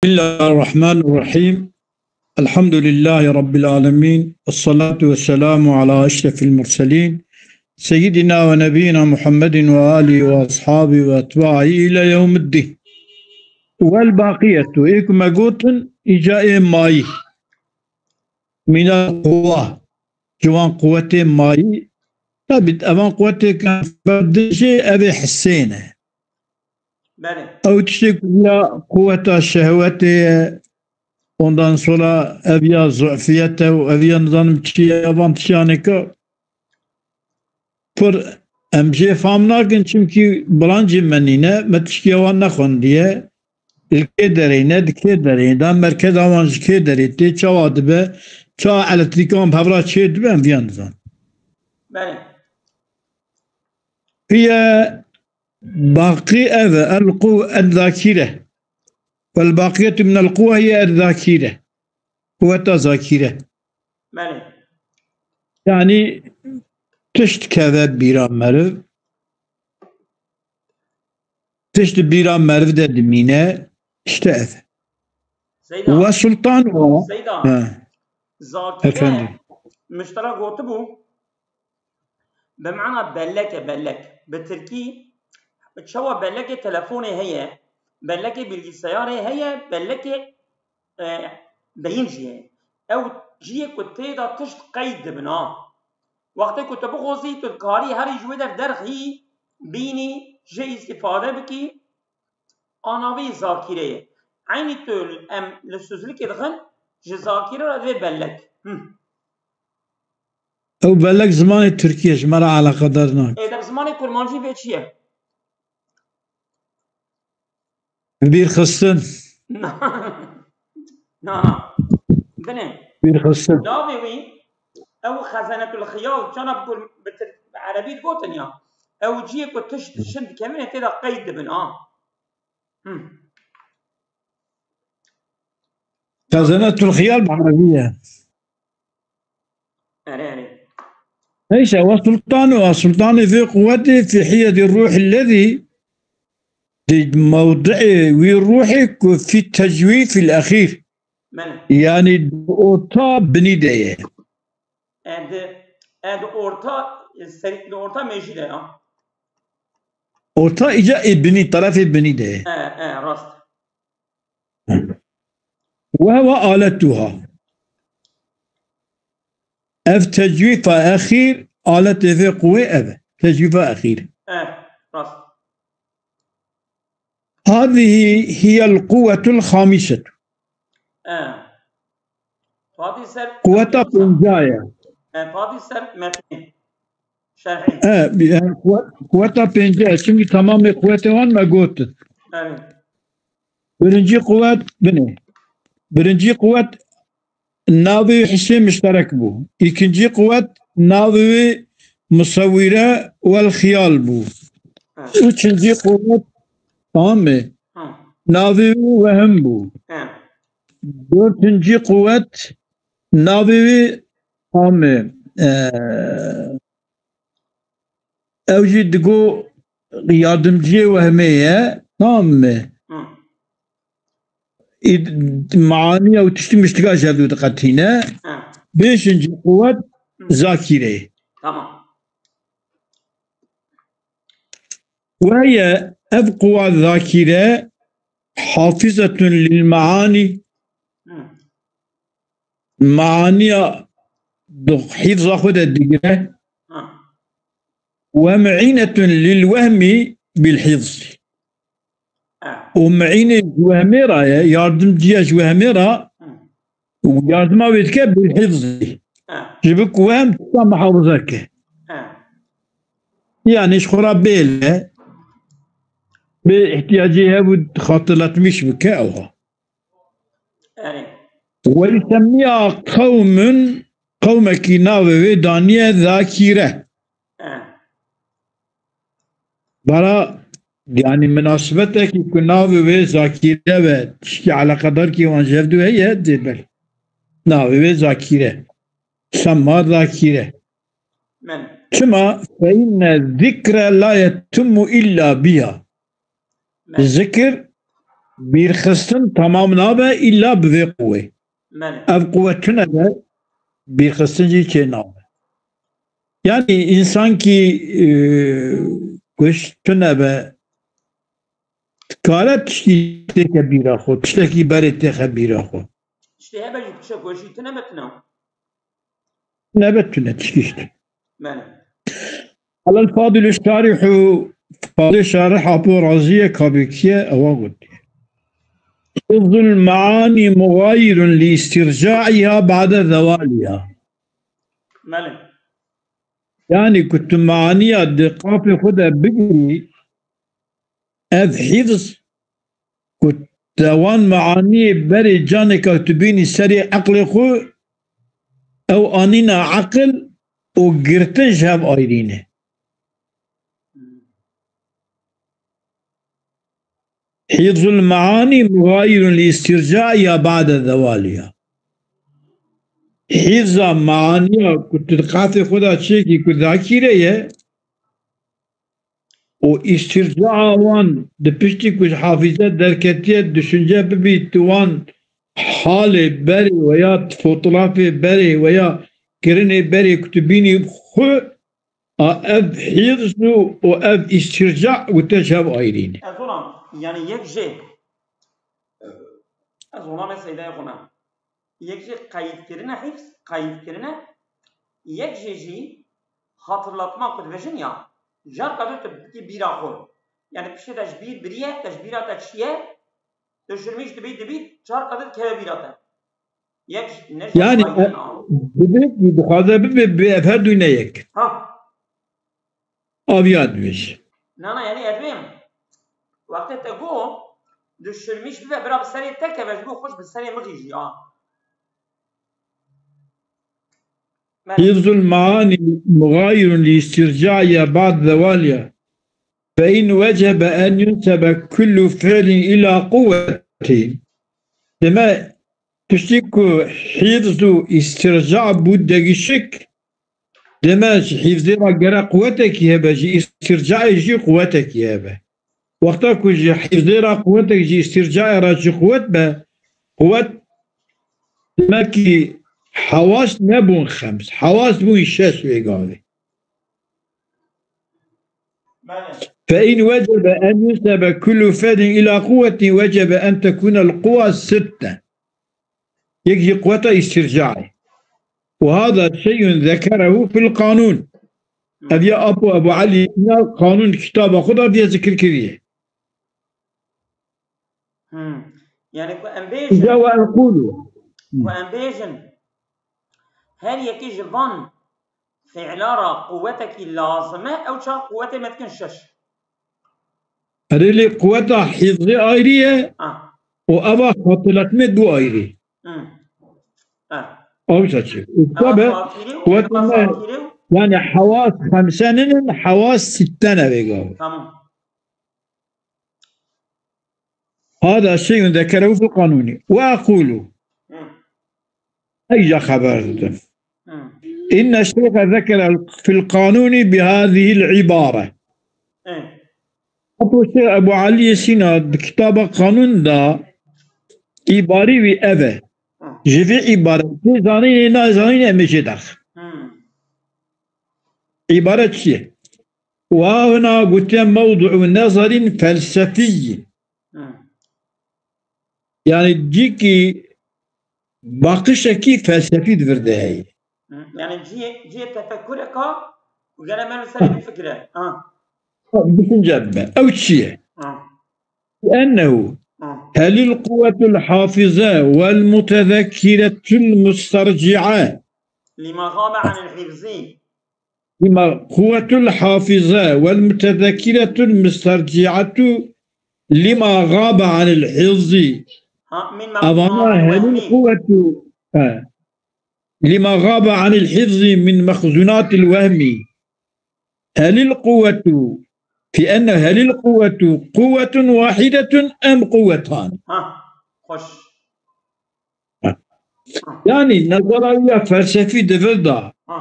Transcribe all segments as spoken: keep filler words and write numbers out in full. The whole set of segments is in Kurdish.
بسم الله الرحمن الرحيم. الحمد لله رب العالمين. والصلاة والسلام على أشرف المرسلين. سيدنا ونبينا محمد وآله وأصحابه وأتباعه إلى يوم الدين. والباقية، ê ku me gotin, îca ê mayî. Mîna quwa. Ciwan quwetê mayî. Tabî, evan quwetê ke ferdê jê, ev ê hissê ne. Belê. Ew tiştê ku ya quweta şehwetê ye, ondan sonra ev ya zufiyet e û ev ya nizanim çi ye, evan tiştanê ke pir em jê fam nakin, çimkî birancê me nîne, me tiştiya wan nexwendiye. Li kê derê ne, di kê derê, da merkeza wan ji kê derê tê, çawa dibe, çawa elektrîkan bi hevra çê dibe, em viya nizan. Belê. Hiye baqî ev e, el quw-, el zakîre. Wel baqiyetu minel quwa hiye el zakîre. Quweta zakîre. Belê. Yanî tişt keve bîra meriv. Tişt bîra meriv de dimîne. İşte ev. Seyda. Ve sultan o. Seyda. Ha. Zakîre. Efendim. Miştera gotibû. Bi mana bellek e, bellek. Bi tirkî çawa bellekê telefonê heye, bellekê bilgisayarê heye, bellekê, e, beyin jî heye. Ew cihê ku tê de tişt qeyd dibin ha. Wextê ku tu bixwazî, tu dikarî herî ji wê der derxî, bînî, jê îstîfade bikî, a navê zakîre ye. Eynî tu em li suzlikê dixin, ji zakîre re divê bellek. Hı. Ew belek zimanê Tirkî ye, ji me re eleqedar nake. Ê, de bi zimanê kurmancî vê çi ye? Bîrxistin. Na. Na, na. Binê. Bîrxistin. Navê wî, ew Xezenetul Xiyal, çana bi kur-, bi tir-, bi erebî digotin ya. Ew cihê ku tişt şin dikevin, tê de qeyd dibin, ha. Hı. Xezenetul Xiyal bi erebî ye. Erê, erê. Neyse, ve sultanu, ve sultanê vê quwetê fî hiyedî ruhillezî, di mewdiê wî ruhê ku fî tecwîfil exîr. Belê. Yanî di orta binî de ye. E, di, e, di orta, e, serî, di orta mêjî de ya. Orta îca ê binî, terefê binî de ye. E, e, rast. Ve heve aletuha. Ev tecwîfa exîr, aletê vê quwê ev e. Tecwîfa exîr. E, rast. Hadihi hiyel quwwetul xamisetu. E. Padî ser Quweta pênca ye. E, padî ser metnê. Şerhî. E, bi-, e, quwet-, quweta pênca ye. Çimkî tamamê quwetê wan me gotin. Evet. Birincî quwet, binê. Birincî quwet navê wî hissê mişterek bû. Îkincî quwet navê wî musewwire wel xiyal bû. Ha. Üçüncî quwet, tamam mı? Ha. Navê wî wehim bû. Ha. Dördüncü quwet navê wî, tamam mı? Ee, ew jî digo yardımcıyê wehmê ye, tamam mı? Hı. Îd-, maaniya û tiştî miştika ji hev du diqetîne. Hı. Beşinci quwet Hı. zakîrê. Tamam. Ve ye ev quwa zakîre hafizetun lil maani. Hı. Maaniya di hîfza xwe de digire. Ha. Ve muînetun lil wehmi bil hîfzi. Ha. Û muînê ji wehmê re ye, yardimciya ji wehmê re, Hı. û yardima wê dike bil hîfzi. Ha. Ji bo ku wehm tişta muhafaza ke. Ha. Yani ji xwe re bêle, bê ihtiyacê hebû xatirletmiş bike, ew ha. Erê. Ve yusemmiha qewmun, qewmekî navê wê daniye Zakîre. E. Bara, yani, minasibetekî ku navê wê Zakîre ve tiştî eleqedarkî wan ji hev du heye, dê belê. Navê wê Zakîre. Semma Zakîre. Men. Çima? Fe inne zikre la yetimmu illa biha. Men. Zikir Bîrxistin tamam nabe îlla bi vê quwê. Belê. Ev quwe tune be, bîrxistin jî çê nabe. Yanî însankî, e, kuş tune be, dikare tiştî têke bîra xwe, tiştekî berê têxe bîra xwe. Tiştê hebe jî tiştek ku jî tune be tune. Nebe tune tiştî. Belê. Qala el-Fadil şarih, Fadil şarih apo raziye kabêkiye ewa got. Hifzul maani muxayirun li istircaiha ba'de zewaliha. Belê. Yani ku tu maaniya di qafê xwe de bigirî, ev hifz ku te wan maaniyê berê caneka tu bînî serê eqlê xwe, ew anîna eqil û girtin ji hev ayrîne. Hifzul maani muxayirun li istircaiha ba'de zewaliha. Hifza maaniya ku tu di qafê xwe de çêkî ku zakîre ye, û îstîrcaa wan di piştî ku ji hafîze derketiye, düşünce bibî tu wan halê berê weya fotoğrafê berê weya kirinê berê ku tu bînî xwe, a ev hîfz û, û ev îstîrca û te ji hev ayrî ne. Ez ona, yani yek jê, ez ona me seydayê xwe ne. Yek jî qeydkirine hîfz, qeydkirine, yek jê jî hatırlatma ku dibêjin ya, carka tu, tu bikî bîra xwe. Yani piştê te ji bîr biriye, te ji bîra te çiye, tu şirmîş dibî, dibî, carka tu dikeve bîra te. Yek jî, ne jî Yani, qeydin e, a. Dibê, dixwaze bibe, bi ev her du ne yek. Ha. Aviya dibêje. Na, na, yani ez bêm. Wextê te got, tu şirmîş bibe, bira bi serê te keve, ji bo xwe ji bi serê min xîjî, a. Belê. Hifzul maani muxayirun li istircaiha ba'd zewaliha. Fe in wecebe en yunsebe kullu fi'lin ila quwweti. Deme Piştî ku hîfz û îstîrca bû degişik, deme ji hîfzê re gere quwetekî hebe, ji îstîrcayê jî quwetekî hebe. Wexta ku ji hîfzê re quwetek, ji îstîrcayê re jî quwet be, quwet demekî hewas nebûn xems, hewas bûn şeş vê gavê. Belê. فإن وجب أن ينسب كل فعل إلى قوة وجب أن تكون القوى ستة. Yek jî quweta îstîrcayê. وهذا شيء ذكره في القانون. Ev ya Apo Ebu Elî ya qanûn kitaba xwe de viye zikir kiriye. Hmm. Yani ku em bêjin, Îca we eqûlu. Ku em bêjin, her yekî ji van fi'la re quwetekî lazim e, ew çax quwetê me dikin şeş. Erê lê quweta hîfzê ayrî ye, Ah. û eva hatırlatmê du ayrî. Hmm. Ah. Ew çaçî. Eva Tabi, zatîrî û quweta eva me, zatîrî û yani hewas xemse ninin, hewas sitte ne vê gavê. Tamam. هذا شيء ذكره في القانون. وأقول، Hı. Eyca xeber didim. Hı. إن الشيخ ذكر في القانون بهذه العبارة. Hı. Apo Şêx Ebu Elî Sîna di kitaba Qanûn de îbarî wî ev e. Hı. Ji vê îbaretê zanînê nazanînê em ê jê derxin. Hı. Îbaret çi ye? Wa huna gotiye mewdu'u nezarin felsefiyyin. Hı. Yani cîkî baqişekî felsefî di vir de heye. Hı. Yani cihê, cihê tefekkureka û gere me li serê bifikire. Ha. Düşünce bibe. Ew çi ye? Ha. Ennehu Ha. هل القوة الحافظة والمتذكرة المسترجعة. لما غاب عن الحفظ. لما قوة الحافظة والمتذكرة المسترجعة لما غاب عن الحفظ. Ha, min Avana mevzuat helin vehmî. Kuwetu, ha. Lima gaba anil hifzi min mexzunat il vehmî. Helil kuwetu, fi enne helil kuwetu kuwetun wahidetun em kuwetan. Ha, xweş. Ha. Ha. Yani nezara ya felsefî di vir de Ha.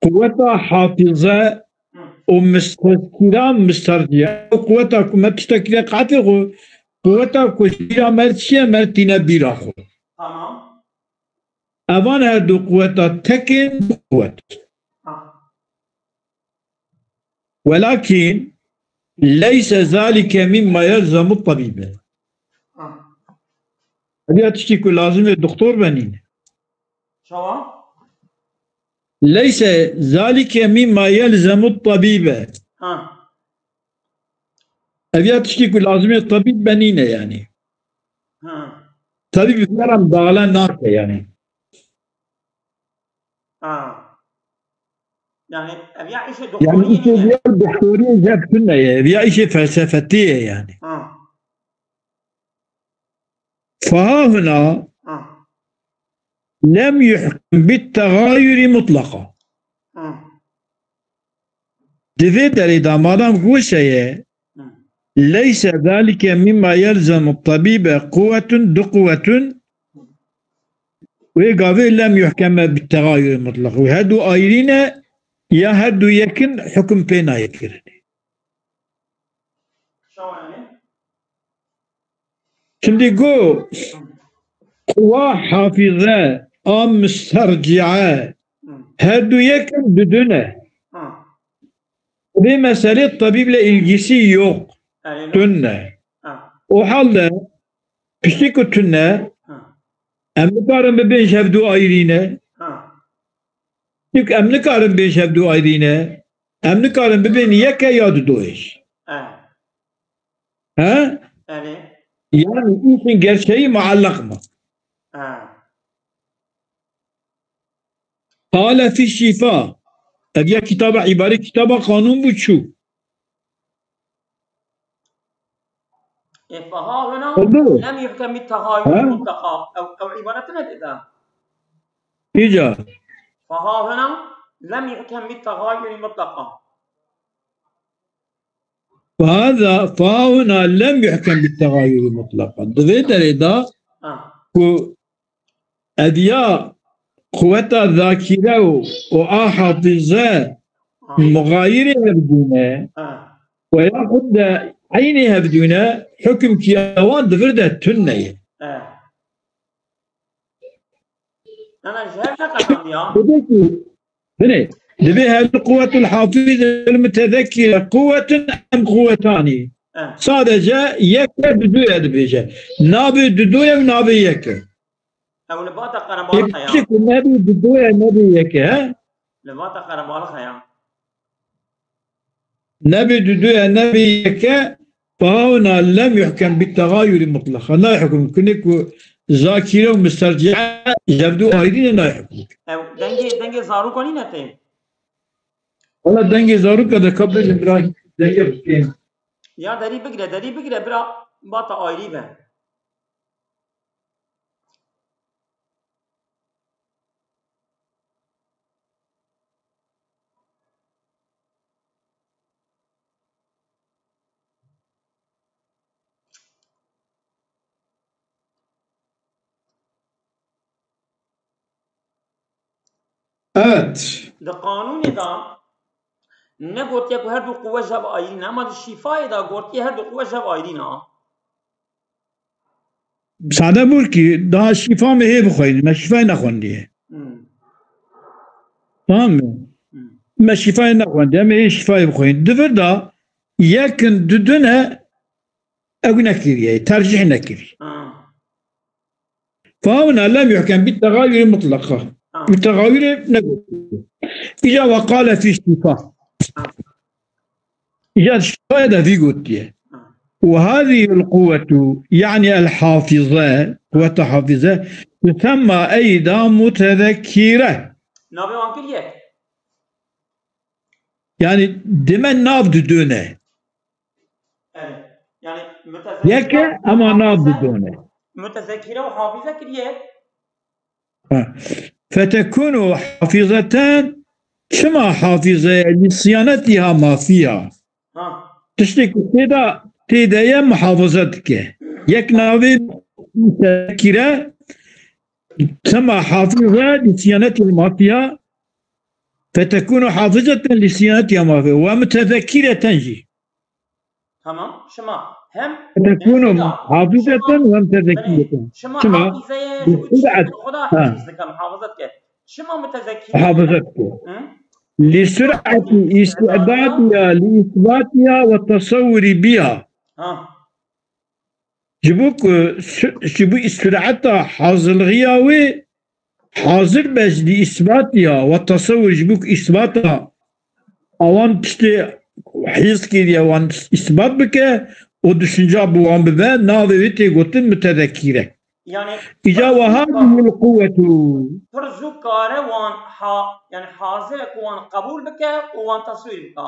Quweta hafize Hı. û mistezkîra mistardiye. Ew quweta ku me tiştekî lê qatê xwe, Quweta ku ji bîra me re çi ye, me re tîne bîra xwe. Tamam. Evan her du quweta tek in, du quwet. Ha. Welakin leyse zalike mimma yelzemu tabibe. Ha. Ev ya tiştî ku lazim e doktor be nîne. Çawa? Leyse zalike mimma yelzemu tabibe. Ha. Ev ya tiştî ku lazim e tabîb be nîne yani. Ha. Tabîb vî re müdahale nake yani. Ha. Yani ev ya işê doktorî nîne. Yani işê doktorî zevk tune ye. Ev ya işê felsefetî ye yani. Ha. Fahahuna Ha. lem yuhkem bit tegayuri mutlaka. Ha. Di vê derê de madem ku wisa ye, Ha. leyse zalike mimma yelzemu tabibe quwetun, du quwetun, wê gavê lem yuhkeme bit tegayuri mutlaka. Wê her du ayrî ne, ya her du yekin hukm pê nayê kirinê. Şawa yani? Şimdi go, quwa hafize a müsterciye, Hı. her du yekin dudune. Ha. Ve mesele tabible ilgisi yok. Yani, Tünne. Ha. O halde piştî ku tune, Ha. em nikarin bibên ji hev du ayrî ne. Ha. Çünkü em nikarin bê ji hev du ayrî ne. Em nikarin bibên yeke ya dudoyê jî. E. He? Erê. Yani işin gerçeği muallak mı? E. Qale fi şifa. Ev ya kitaba îbarê kitaba qanûn bû çû. E, fehahuna Oldu. lem yuhkem bit tegayuri Ha? mutlaka. Ew, ew îbaretine dida. Îca. Fehahuna lem yuhkem bit tegayuri mutlaka. Fehada, fehahuna lem yuhkem bit tegayuri mutlaka. Di vê derê de Ha. ku ev ya quweta zakire û, û a hafize Ha. muxayirê hevdûne Ha. û ya xud de eynê hevdûne, hukm kiya wan di vir de tune ye. Ha. Ana ji hev neqetandiya. Dibê ku, binê, dibê hel quwetul hafiz el mütezekire quwetun em quwetanî. Eh. Sadece yek e, dudu ye dibêje. Nabê dudu ye û nabê yek e. Ew li bata qerebalix e ya. Piştî ku nebê dudu ye, nebê yek e, he? Li bata qerebalix e ya. Nebê dudu ye, nebê yek e, fehawna lem yuhkem bit tegayuri mutlaka. Nayê hukm kirinê ku zakire û mustarciye ji hev du ayrî ne, nayê hukm kirinê. Ew dengê, dengê zaroka nîne tê? Wala dengê zaroka de ka bêjin bira dengê bikên. Ya derî bigire, derî bigire bira bata ayrî be. Evet. Di qanûnê de negotiye ku her du quwe ji hev ayrî ne, ama di şîfayê de gotiye her du quwe ji hev ayrî ne. Sade bûr kî, daha şîfa me hê bixweynin, me şîfayê nexwendiye. Hmm. Tamam mı? Hmm. Me şîfayê nexwendiye, em ê şîfayê bixweynin. Di vir de yekin dudune ew nekiriye, tercih nekiriye. Ha. Fehawna lem yuhkem bit tegayuri mutlaka. Ha. Bi tegayurê negotiye. Îca ve qale fî şîfa. Ha. Îca şîfayê de vî gotiye. Ha. Ve hazihil quwwetu, yani el hafize, quwweta hafize, tusemma eyda mutezekire. Navê wan kiriye? Yani dime nav didone. Evet. Yani mütezekire Yeke ama nav hafize, didone. Mütezekire û hafize kiriye. Ha. Fetekunu hafizeten, çima hafize? Li siyanetiha ma fiha. Ha. Tiştê ku tê de, tê de ye muhafaza dike. Yek navê mütezekire, çima hafize li siyanetiha ma fiha, fetekunu hafizeten li siyanetiha ma fiha. Ve mütezekireten jî. Tamam. Şima Hem تكون حافظة ومتذكرة. Çima? Çima? Hafizeye, ji bo çi xwe da hifz dike, muhafaza dike. Çima mütezekî? Muhafaza dike. Hı? لسرعة استعدادها لإثباتها والتصور بها. Ha. Ji bo ku su-, ji bo sureta hazirligiya wê hazir be ji lî îsbatiya we tesewir ji bo ku îsbata awan tiştê hîz kiriye wan îsbat bike û düşünca bi wan bibe, navê wê tê gotin mutezekîre. Yani Îca we hadihil quwwetu. Pir zû kare wan ha-, yani hazir e ku wan qebûl bike û wan teswîr bike.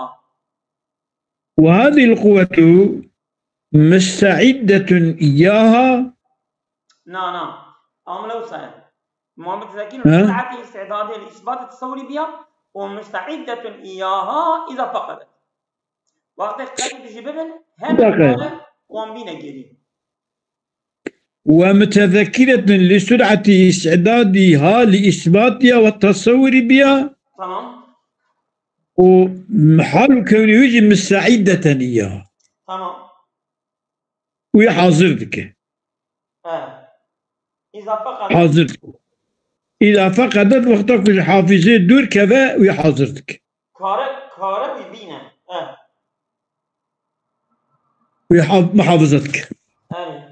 وهذه القوة مستعدة إياها. Na, na. Amile wisa ye. Muhammed Zekî, ha? Musta'idetun li îsbatê tesewurî biya û musta'idetun iyaha îza feqedet. Wextê qeyd jî bibin, hem wan bîne gerî. ومتذكرة لسرعة استعدادها لإثباتها والتصور بها. Tamam. Û hal û kewnê wî jî misteîdeten îyaha. Tamam. Wî hazir dike. He. Îza feqedet. Hazir dike. Îza feqedet wexta ku ji hafîzê dûr keve, wî hazir dike. Kare, kare wî bîne. Eh. Wî ha-, muhafaza dike. Erê.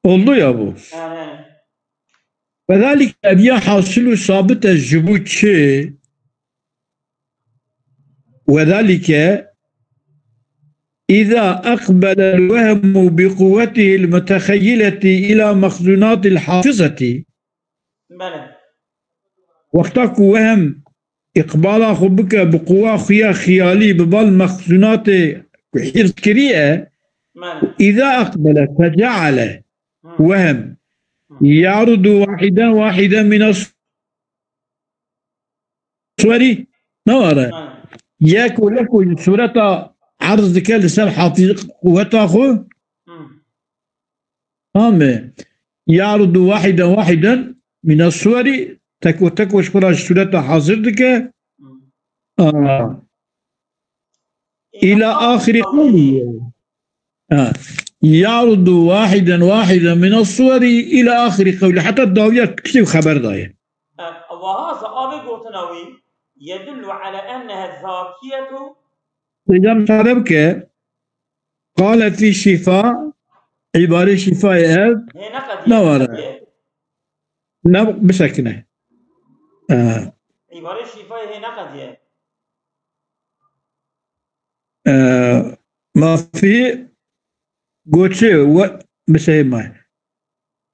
Oldu ya bu. Erê. Ve zalike ev ya hasil û sabit e ji bo çi? Ve zalike îza eqbelel wehmu bi quwwetihil mutexeyyileti ila mexzûnatil hafizeti. Belê. Wexta ku wehm îqbala xwe bike bi quwa xwe ya xiyalî, bi bal mexzûnatê ku hîfz kiriye, Belê. Îza eqbele, feceale, Hı. wehm, Hı. yarudu wahiden wahiden mine suwerî, ne were. Hı. Yek û yek û sureta erz dike li ser hafîz quweta xwe. Hı. Tamam mı? Yarudu wahiden wahiden mine suweri, tek û tek ji xwe re ji sureta hazir dike. Hı. Aa. Îla axirî qewlî. Ha. Yarudu wahiden wahiden mine suweri îla axirî qewlî. Heta dawiya kitêb xeber daye. E, Waha, za avê gotina wî, yedullu ala enneha zakiyetu. Hocam, sade bike. Qale fî şîfa, îbarê şîfayê ev Hê neqediye, ne were. Neqediye. Ne bisekine. E. Îbarê şîfayê hê neqediye. E, ma fî goçê we biseyê me.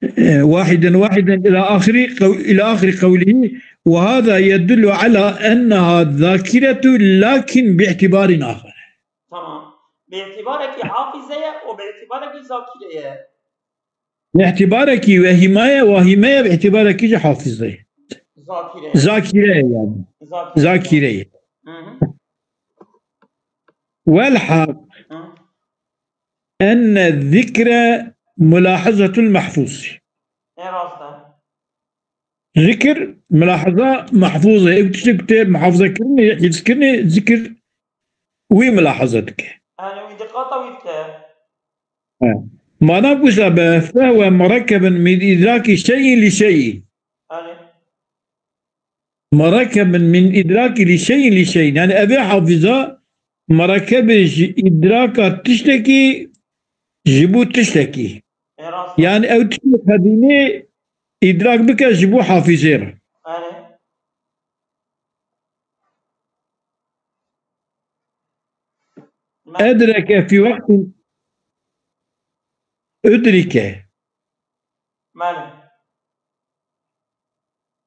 E, wahiden wahiden ila axirî qew-, ila axirî qewlihî, ve hâzâ yedullu ala enneha zâkiretu lakin bi'tibârin âxer. Tamam. Bi îtîbarekî hafîze ye û bi îtîbarekî zakîre ye. Bi îtîbarekî wehîme ye, wehîme ye, bi îtîbarekî jî hafîze ye. Zakîre ye. Zakîre ye yani. Zakîre. Zakîre ye. Hı hı. Welhaq. Hı. Enne zikre mulahazatul mahfuz. E, rast e. Zikir, mulahaza mahfuz e. Ew tiştek tê muhafaza kirinê, hifz kirinê, zikir wî mulahaza dike. Yani wî diqata wî dike. He. Mana wisa be, fehwe murekkebin min idraki şeyin li şeyin. Yani. Merekebin min îdrakî li şeyin li şeyin. Yani evê hafiza merekebê ji îdraka tiştekî ji bo tiştekî. E, rast. Yani ew tiştê qedîmê îdrak bike ji bo hafizê re. Erê. Edreke fî wextin udrike. Belê.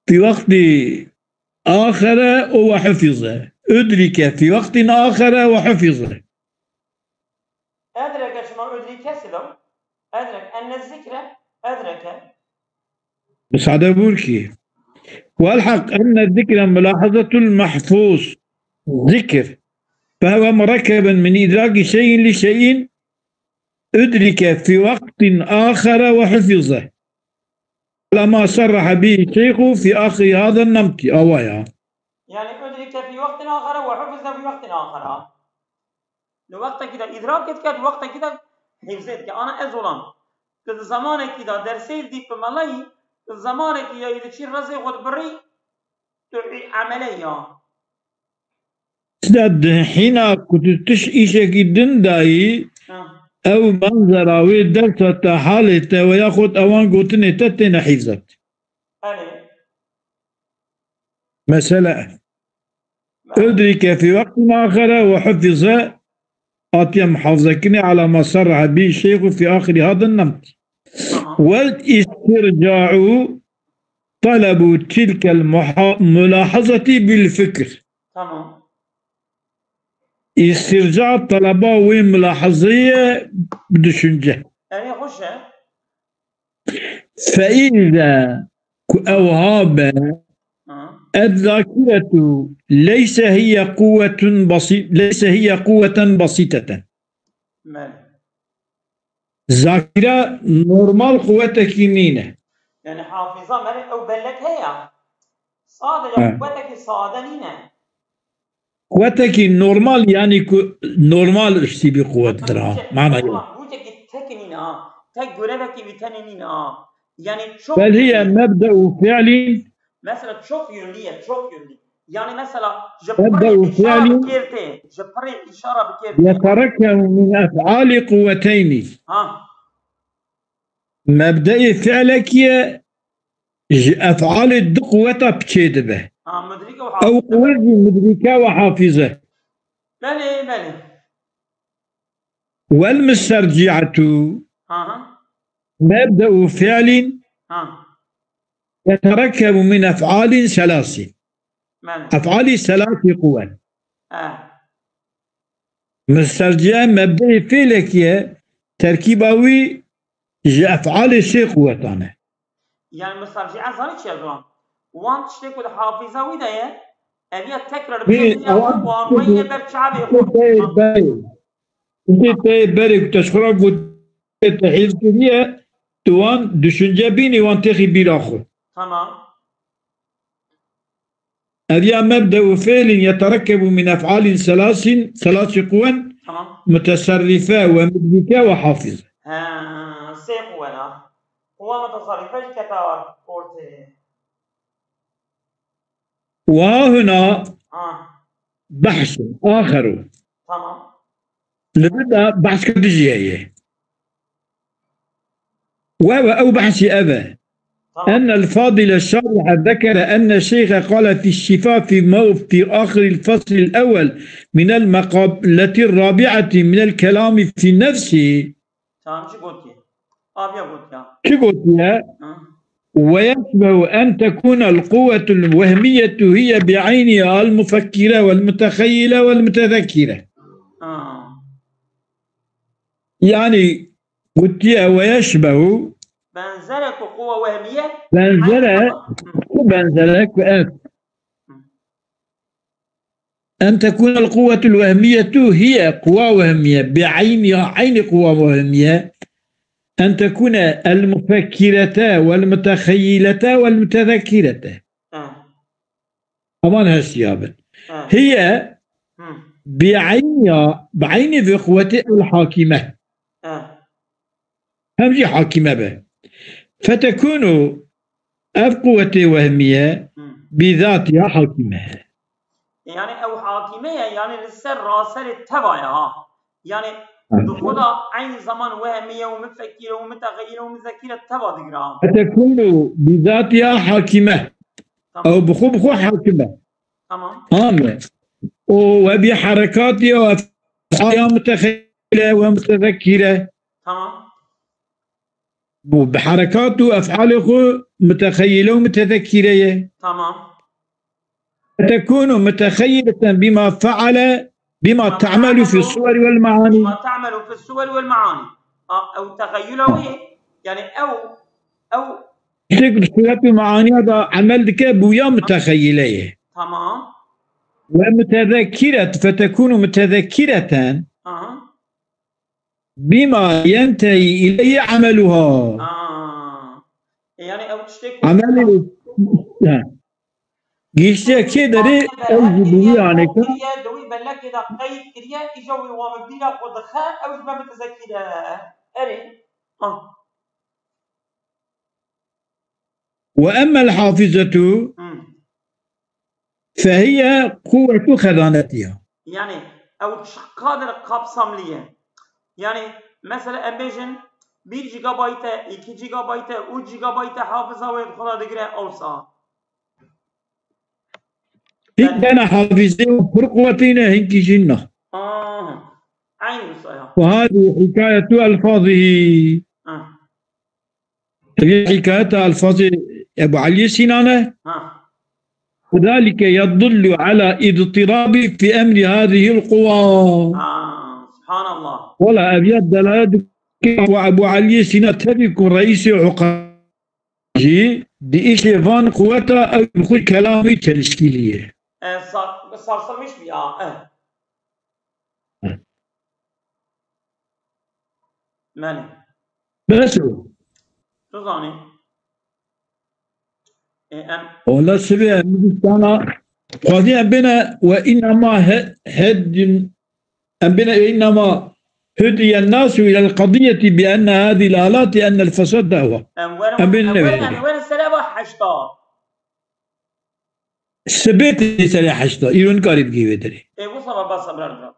Fî wextî axere û we hufize. Udrike fî wextin axere we hufize. Edreke, şima udrike silo. Edrek, enne zikre, edreke. Misade bûr kî. Welhaq enne zikre mulahazatul mahfuz. Zikir. Fehwe murekkebin min îdrakî şeyin li şeyin. Udrike fî wextin axere we hufize. Ala ma serrehe bî şeyxu fî axirî haza nemtî. Awa ya. Yani udrike fî wextin axere we hufize fî wextin axere. Li wextekî de îdrakê dike, di wextekî de hîfzê dike. Ana ez olam. Tu di zemanekî de dersê dî bi melayî, tu di zemanekî ya yî diçî rezê xwe dibirî, tu î-, emele ya. Îşte di hîna ku tu tiş îşekî din dayî, Ha. ew manzera wê dersa te halê te we yaxud ewan gotinê te têne hîfzet. Belê. Mesele. Belê. Udrike fî wextin axere we hufize hatiye muhafazekirinê ala ma serrehe bî şeyxu fî axirî hadin nemt. Tamam. Wal istirca'u talebu tilkel muha-, mulahazati bil fikr. Tamam. Îstirca taleba wê mulahazeyê bi düşünce. Erê xweş e. Fe îze ku ew habe Ha. ez zakiretu leyse hiye quwwetun basi-, leyse hiye quwweten basiteten. Belê. Zakire normal quwetekî nîne. Yani hafıza meri ew bellek heye. Sadece He. quwetekî sade nîne. Quwetekî normal, yani ku normal iştî bir quwettir ha. Mana yok. Quwetekî tek nîne ha. Tek görevekî wî tenê nîne ha. Yani çok Bel hiye mebde'u fi'lin. Mesela çok yönlü ye, çok yönlü. Yani mesela ji Mebde'u pirê işara fi'lin. bikêr tê, ji pirê işara bikêr tê. Yeterekkebu min ef'ali quwweteyni. Ha. Mebde'ê fi'lekî ye, ji ef'alê du quweta piçê dibe. Ha, mudrike û Ew hafize. quwet jî mudrike ve hafize. Belê, belê. Wel musterci'etu Ha, ha. mebde'u fi'lin Ha. yeterekkebu min ef'alin selasin. Belê. Ef'alî selasî quwen. Ha. Misterciye mebdeyê fêlekî ye, terkîba wî ji ef'alê sê quwetan e. Yani misterciye zanî çi ye ziwan? Wan tiştê ku di hafiza wî de ye, ev ya tekrar Wî bikevin ya awan wan weyne ber çavê xwe. Tê berê. Tê berê ku te ji xwe re got, te hîv kiriye, tu wan düşünce bînî, wan têxî bîra xwe. Tamam. Ev ya mebde'u fi'lin yeterekkebu min ef'alin selasin, selasi quwen, Tamam. muteserrife we mudrike we hafize. Ha, sê quwen a. Quwa muteserrife jî keta ortê. Wa huna Ha. behsun axeru. Tamam. Li vir de behska dijî heye. Ve ve ew behsî ev e. Tamam. أن الفاضل الشارح ذكر أن الشيخ قال في الشفاء في مو-، في آخر الفصل الأول من المقالة الرابعة من الكلام في نفسه. Tamam, çi gotiye? Aviya gotiya. Çi gotiye? Hı. ويشبه أن تكون القوة الوهمية هي بعينها المفكرة والمتخيلة والمتذكرة. Ha. Yani gotiye ويشبه. Benzere ku quwa wehmiye. Benzere, Hı. ku benzere ku ev. Hı. أن تكون القوة الوهمية هي قوى وهمية بعينها، عين قوى وهمية، أن تكون المفكرة والمتخيلة والمتذكرة. Ha. Aman hestiya bin. Ha. Hiye Hı. bi'eyniya, bi'eyni vê quwetê el hakime. Ha. Hem jî hakime be. Fetekunu ev quwetê wehmiye Hı. bîzatiya hakime. Yani ew hakime ye, yani li ser raserê teva ye ha. Yani Ha. bi xwe de aynî zaman wehmiye û mufekîre û mutexeyîle û muzekîre teva digire ha. Fetekunu bîzatiya hakime. Tamam. Ew bi xwe bi xwe hakim e. Tamam. Tamam mı? O ve bi harekatiya ve ef'aliya mutexeyile ve mutezekire. Tamam. Bu bi harekat û ef'alê xwe mutexeyile û mutezekire ye. Tamam. Fetekunu mutexeyileten bima feale, bima Tamam. te'melu fi suweri vel maani. Bima te'melu fi suweri vel maani. Ha, ew texeyula wê, yani ew, ew Tiştek bi suret û maaniya da emel dike, bûya mutexeyile ye. Tamam. Ve mutezekiret, fetekunu mutezekireten Aha. bima yentehî ileyhi emeluha. Ha. E, yani ew tiştek Emelê, ha. Gihiştiye kê derê, ew jî bi wî anêka. Di wî belek Tê de qeyd kiriye, îja wê wa min bîra xwe dixe, ew ji me bitezekîre. Erê. Ha. وأما الحافظة Hmm. فهي قوة خزانتها. Yani, ew çiqadir kapsamlî ye. Yani, mesela, em bêjin, bir gigabayt e, iki gigabayt e, üç gigabayt e hafiza wê bi xwe re digire, ewsa. Hinkî hene hafizê û pir quwetî ne, hinkî jî ne. Aha. Eyn wisa ya. وهذه حكاية ألفاظه. Ha. Ev hikayeta elfazê Ebu Eliyê Sînan e. Ha. وذلك يدل على اضطراب في أمر هذه القوى. Ha, subhanallah. Wala ev ya delalet dike ku Ebu Eliyê Sînan tevî ku reîsê uqayê jî di îşê van quweta ew bi xwe kelamî çelişkîlî ye. E, sar-, sarsılmış bir ya. E. Belê. Bes o. Tu zanî. E, em Ola sibê em distana xwedî em bêne ve innema he-, heddin, em bêne innema هدي الناس إلى القضية بأن هذه الآلات أن الفساد دعوة. Em werin, Em bêne em werin, wê. Em werin sereba heşta. Sibê tê serê heşta. Îro nikarî bigihî wê derê. Ê, wisa bas e, bira, bira.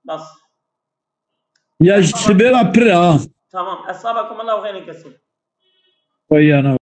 Bas. Ya ji Tamam. sibê re pir e, ha. Tamam. Esaba kum Allah xeyrê kesî. Vay ana.